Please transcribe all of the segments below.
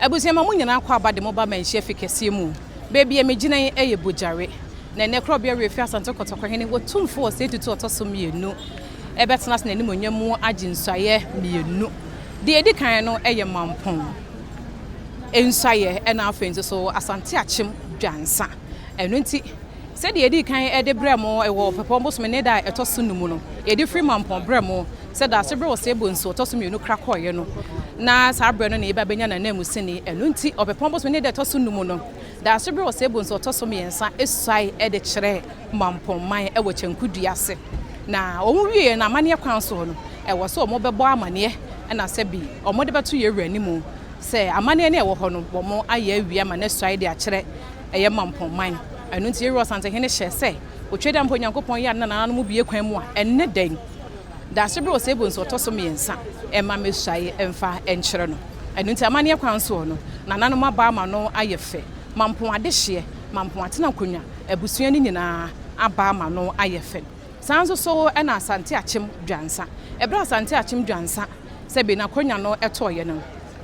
Abusua ma mo nyinaa kɔ aba de mo ba Manhyia fi kɛseɛ mu. Baabi a megyina yi yɛ Bogyare. Na ɛnnɛ Korɔbea Werɛfi Asante Kɔtɔkɔhene Otumfoɔ Osei Tutu Ɔtɔ so Mmienu bɛtena ase n'animuonyam mu agye nsuaeɛ mmienu. Deɛ ɛdi kan no yɛ Mampong nsuaeɛ ɛna afei nso so Asante Akyem Dwansa. Ɛno nti sɛdeɛ yɛdii kan de brɛɛ mo wɔ Ɔpɛpɔn bosome ne da a ɛtɔ so num no, yɛde firi Mampong brɛɛ mo sɛ Daasebrɛ Osei Bonsu ɔtɔ so mmienu kra kɔeɛ no, na saa berɛ no na yɛba bɛnya n'ananmusini. Ɛno nti Ɔpɛpɔn bosome ne da ɛtɔ so num no, Daasebrɛ Osei Bonsu ɔtɔ so mmiɛnsa suae de kyerɛɛ Mampong man wɔ Kyɛnku dua ase. Na wɔn wieɛ no, amanneɛ kwan soɔ no, ɛwɔ sɛ wɔbɛbɔ amanneɛ na sɛ bi wɔde bɛto yɛn wura anim sɛ amanneɛ no a ɛwɔ hɔ no wɔn ayɛ awie ama no asuae de akyerɛ ɛyɛ Mampong man. Ɛno nti yɛn wura Ɔsantehene hyɛɛ sɛ Otwa da mpo Onyankopɔn yɛ ade na nananom bue kwan mu a, ɛnnɛ da yi, Daasebrɛ Osei Bonsu ɔtɔ so mmiɛnsa mma mmesuae mfa nkyerɛ no. Ɛno nti amanneɛ kwan soɔ no, nananom aba ama no ayɛ fɛ. Mampong adehyeɛ, Mampong atena nkonnwa, abusua no nyinaa aba ama no ayɛ fɛ. Saa nso so na Asante Akyem Dwansa. Ɛberɛ a Asante Akyem Dwansa sɛbe n'akonnwa no tɔeɛ no,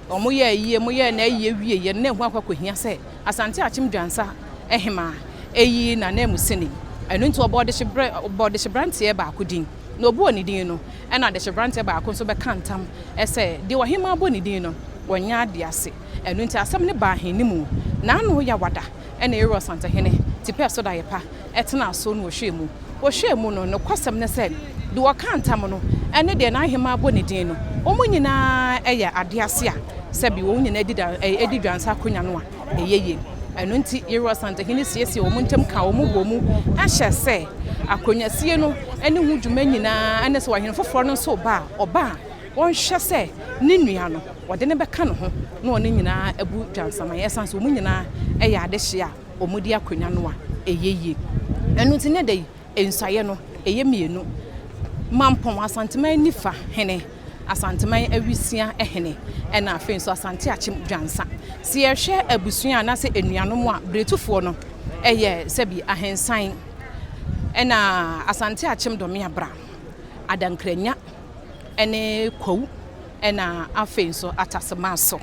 wɔyɛɛ ayie, wɔyɛɛ n'ayie wieeɛ no, na ɛho akɔ akɔhia sɛ Asante Akyem Dwansa hemaa eyi n'ananmusini. Ɛno nti wɔbɔɔ ɔdehye ɔdehyeberanteɛ baako din, na ɔbɔɔ ne din no, ɛna ɔdehyeberanteɛ baako nso bɛka ntam sɛ deɛ ɔhemaa bɔ ne din no, wɔnyɛ adeɛ ase. Ɛno nti asɛm no baa ahenni mu. N'ano Yawada ne Aaron Asantehene Tipɛ Sodayepa tenaa so na wɔhwɛɛ mu. Wɔhwɛɛ mu no, nokwasɛm ne sɛ, deɛ ɔkaa ntam no ne deɛ n'ahemaa bɔ ne din no, wɔn nyinaa yɛ adeɛ ase a sɛbe wɔn nyinaa di da di dwansa akonnwa no a, ɛyɛ yie. Ɛno nti, Yeroa Asantehene siesiee wɔn ntam kaa wɔn bɔɔ mu hyɛɛ sɛ akonnwasie no ne ho dwuma nyinaa ne sɛ ɔhene foforɔ no nso reba a, ɔba a, wɔnhwɛ sɛ ne nua no, wɔde no bɛka ne ho na wɔne nyinaa abu dwansaman ɛsiane sɛ wɔn nyinaa yɛ adehyeɛ a wɔdi akonnwa no a, ɛyɛ yie. Ɛno nti, nnɛ da yi, Nsuaeɛ no, ɛyɛ mmienu. Mampɔn, Asanteman Nifa hene, Asanteman Awisia hene, ɛna afei nso Asante Akyem Dwansa. Sɛ yɛhwɛ abusua anaasɛ anuanom a, Biretufoɔ no yɛ sɛbi Ahensan, ɛna Asante Akyem Dɔmeabra, Adankranya ne Kwawu, ɛna afei nso Atasemaso.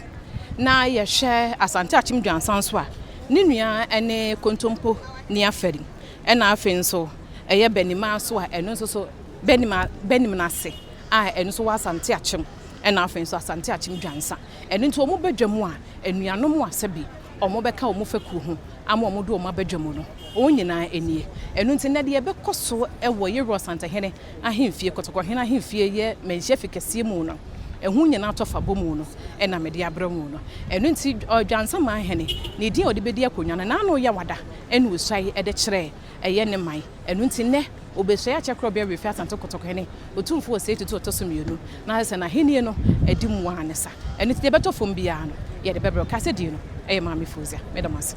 Na yɛhwɛ Asante Akyem Dwansa nso a, ne nua ne Kontompo Niafari. Ɛna afei nso ɛyɛ Bɛnimaa nso a ɛno nso so Bɛnima Bɛnim no ase a ɛno nso wɔ Asante Akyem ɛna afei nso Asante Akyem Dwansa. Ɛno nti wɔn ba dwa mu a anuanom a sɛbi wɔn bɛka wɔn fekuo ho ama wɔn de wɔn aba dwa mu no wɔn nyinaa nie. Ɛno nti nnɛ deɛ ɛbɛkɔ so wɔ Yɛwura Ɔsantehene ahemfie, Kɔtɔkɔhene ahemfie yɛ Manhyia fi kɛseɛ mu no ɛho nyinaa tɔ fa bɔ mu no ɛna mede abrɛ mo no. Ɛno nti Dwansa Manhene ne din a ɔde bɛdi akonnwa no n'ano Yawada ɛna osuae de kyerɛɛ ɛyɛ ne man. Ɛno nti nnɛ, obesuae akyɛ korɔbea refi Asante Kotoko-hene, Otumfoɔ Osei Tutu Ɔtɔ So Mmienu, na ayɛ sɛ n'ahenni no adi mu ara ne sa. Ɛno nti deɛ ɛbɛtɔ fam biara no, yɛde bɛbrɛ wo. Kasadie no, ɛyɛ Maame Fozia. Meda mo ase.